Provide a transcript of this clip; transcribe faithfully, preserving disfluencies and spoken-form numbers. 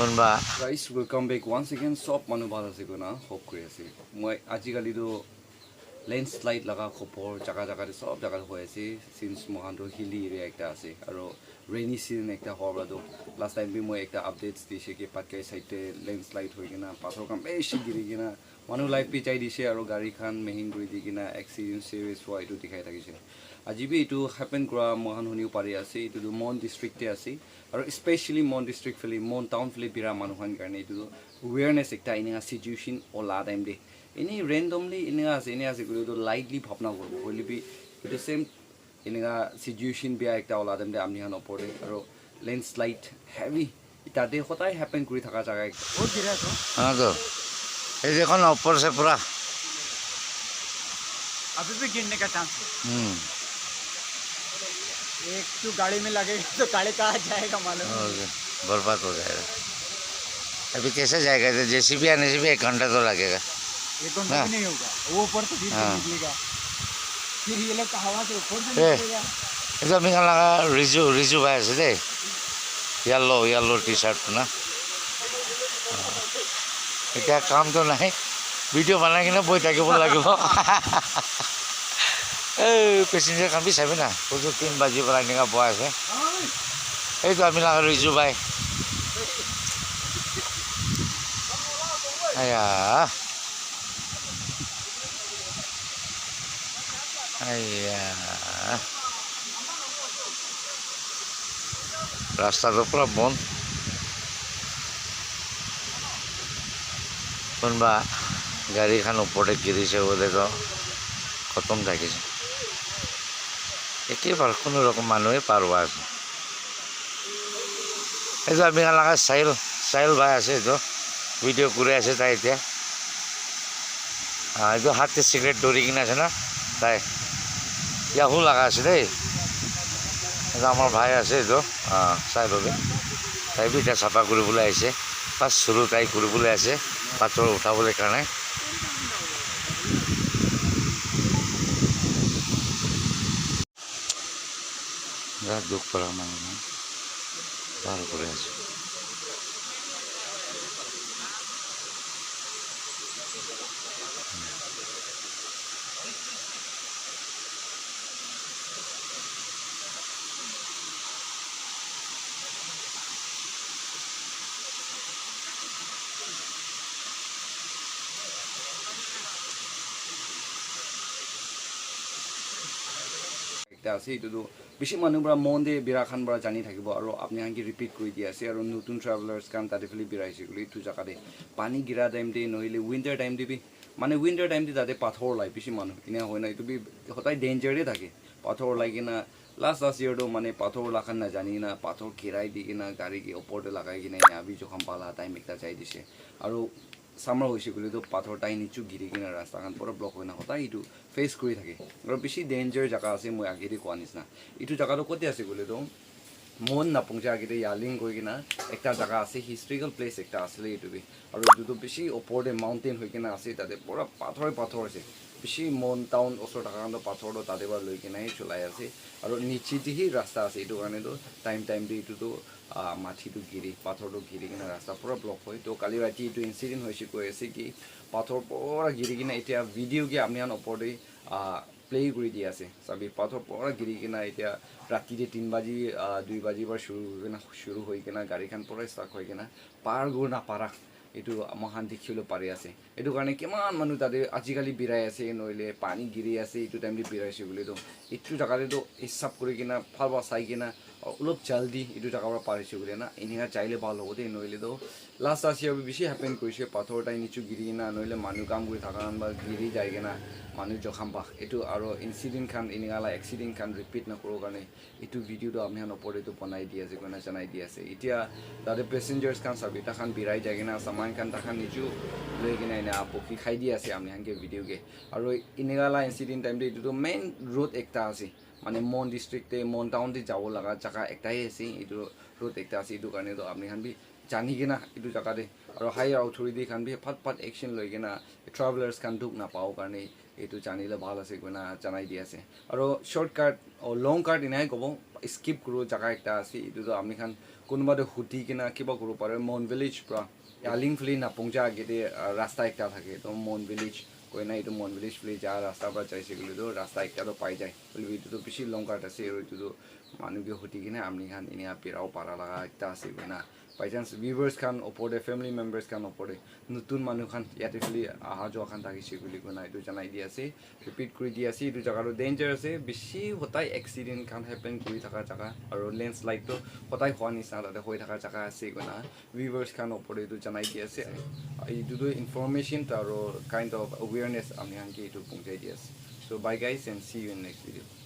Konba? Guys, welcome back once again. Sob manu bhal ase koina hope kuri ase. Moi ajikali tu landslide laga khobor jaga jaga te sob jaga te hoi ase. Since moikhan tu hilly area ekta ase, aro rainy season ekta howa para tu last time bi moi ekta updates dise ki Patkai side te landslide hoi kena pathor khan bishi giri kena manu life bi jai dise, aro gari khan mehing kuri di kena accident serious hua etu dikhai thakise. Aji bi etu happen kura moikhan hunibo pari ase. Etu tu Mon district te ase, aro especially Mon district phale, Mon town phale bira manu khan karne etu tu awareness ekta enika situation ola time te, eni randomly enika ase, eni ase koile tu lightly bhabna kuribo, hoile bi etu same enika situation bia ekta ola time te apni khan opor te aro landslide heavy tate hodai happen kuri thaka jaga ekta. बहुत गिरा है तो। हाँ तो, ये देखो ना, ऊपर से पूरा। अभी भी गिरने का चांस है। हम्म। एक तो गाड़ी में लगेगा तो गाड़ी कहाँ जाएगा मालूम नहीं। और बर्बाद हो जाएगा। अभी कैसे जाएगा? तो जेसीबी आने से भी एक घंटा तो लगेगा। एक घंटा हाँ। भी नहीं होगा, वो ऊपर से फिर से हाँ। निकलेगा। फिर ये लोग का हवा से ऊपर से ए, निकलेगा। Etu ami khan laga Riju, Riju bhai ase de. Yellow, yellow T-shirt na. Eta kam to nahi. Video banai kena boi thakibo lagibo. Eh, passenger khan bi sabi na. Kutu tin baji para enika boa ase. Etu ami laga Riju bhai. Aya. Aya. Rasta toh pura bon. Kunba gari khan opor te girise hoile toh khotom thakise. Ekebaare kuno rokom manu he par hua ase. Etu ami khan laga Sahil, Sahil bhai ase etu. Video kuri ase tai etia. Ah, etu hath te cigarette dhori kena ase na tai. Yahoo laga ase de. Etu amar bhai ase etu. Ah, Sahil bhai. Tai bi etia sapha kuri bole ahise. First shuru tai kuri bole ase. Pathor utha bole karne. Birat dukh para manu khan bhal kuri ase. Ekta ase, etu tu bishi manu para mon te bira khan para jani thakibo, aru apni khan ke repeat kuri di ase, aru notun travellers khan tate phale bira ase koile etu jaga te pani gira time te nohoile winter time te bi, mane winter time te tate pathor ulai bishi manu, ena hoina etu bi hodai danger te thake, pathor ulai kena last last year tu mane pathor ulai khan najani kena pathor girai di kena gari ke upor te lagai kena ena bi jokham pala time ekta jai dise, aru summer hoise koile toh pathor tai niche giri kena rasta khan pura block hoina hodai etu face kuri thake. Aru bishi danger jaga ase, moi age te koa nisna. Etu jaga toh kote ase koile toh, Mon Napongja age te Yaling koi kena ekta jaga ase, historical place ekta asile etu bi. Aru etu toh bishi upor te mountain hoi kena ase, tate pura pathor pathor ase. Bishi Mon town osor thaka khan toh pathor toh tate para loi kena he cholai ase. Aru niche te hi rasta ase, etu karne toh time time te etu toh ah, mathi tu giri, pathor tu giri kena rasta pura block hoi. To kali rati etu incident hoise koi ase ki pathor pura giri kena etia video ke apni khan opor te, ah, play kuri di ase. Sabi pathor pura giri kena etia rati te tin baji, ah, dui baji para shuru hoi kena, shuru hoi kena gari khan pura stuck hoi kena par kuri na para. Etu moikhan dikhi bole pari ase. Etu karne kiman manu tate ajikali birai ase, nohoile pani giri ase, etu time te birai ase koile toh, etu jaga te toh hisab kuri kena, bhal para sai kena, olop jaldi etu jaga para par hoise koile na, eneka jaile bhal hobo de, nohoile toh last last year bi bishi happen kurise, pathor tai niche giri kena, nohoile manu kam kuri thaka khan para giri jai kena, manu jokham pa. Etu aro incident khan, eneka la accident khan repeat na kuro karne, etu video tu apni khan opor te tu banai di ase koina janai di ase. Etia tate passengers khan sabi, takhan birai jai kena saman khan takhan niche loi kena ena pokhi khai di ase apni khan ke video ke. Aru eneka la incident time te etu tu main road ekta ase, mane Mon district te, Mon town te jabo laga jaga ekta he ase. Etu road ekta ase, etu karne tu apni khan bi jani kena etu jaga te, aru higher authority khan bi phat phat action loi kena travellers khan dukh na pao karne etu janile bhal ase koina janai di ase. Aru shortcut or long cut enai kobo, Skip kuru jaga ekta ase, etu tu ami khan kunuba tu huti kena kiba kuru pare. Mon village pra Yaling phale napungja age te, ah, rasta ekta thake, to Mon village koina, etu Mon village phale ja rasta pra jaise koile tu rasta ekta to pai jai. Hoile bi etu tu bishi long cut ase, aru etu tu manu ke huti kena ami khan enia birabo para laga ekta ase koina. By chance viewers khan opor te, family members khan opor te, nutun manu khan yate phale aha jua khan thakise koile koina etu janai di ase. Repeat kuri di ase, etu jaga tu danger ase, bishi hotai accident khan happen kuri thaka jaga, aru landslide tu hotai hua nisna tate hoi thaka jaga ase koina viewers khan opor te etu janai di ase. Etu tu information ta aru kind of awareness ami khan ke etu punchai di ase. So bye guys and see you in next video.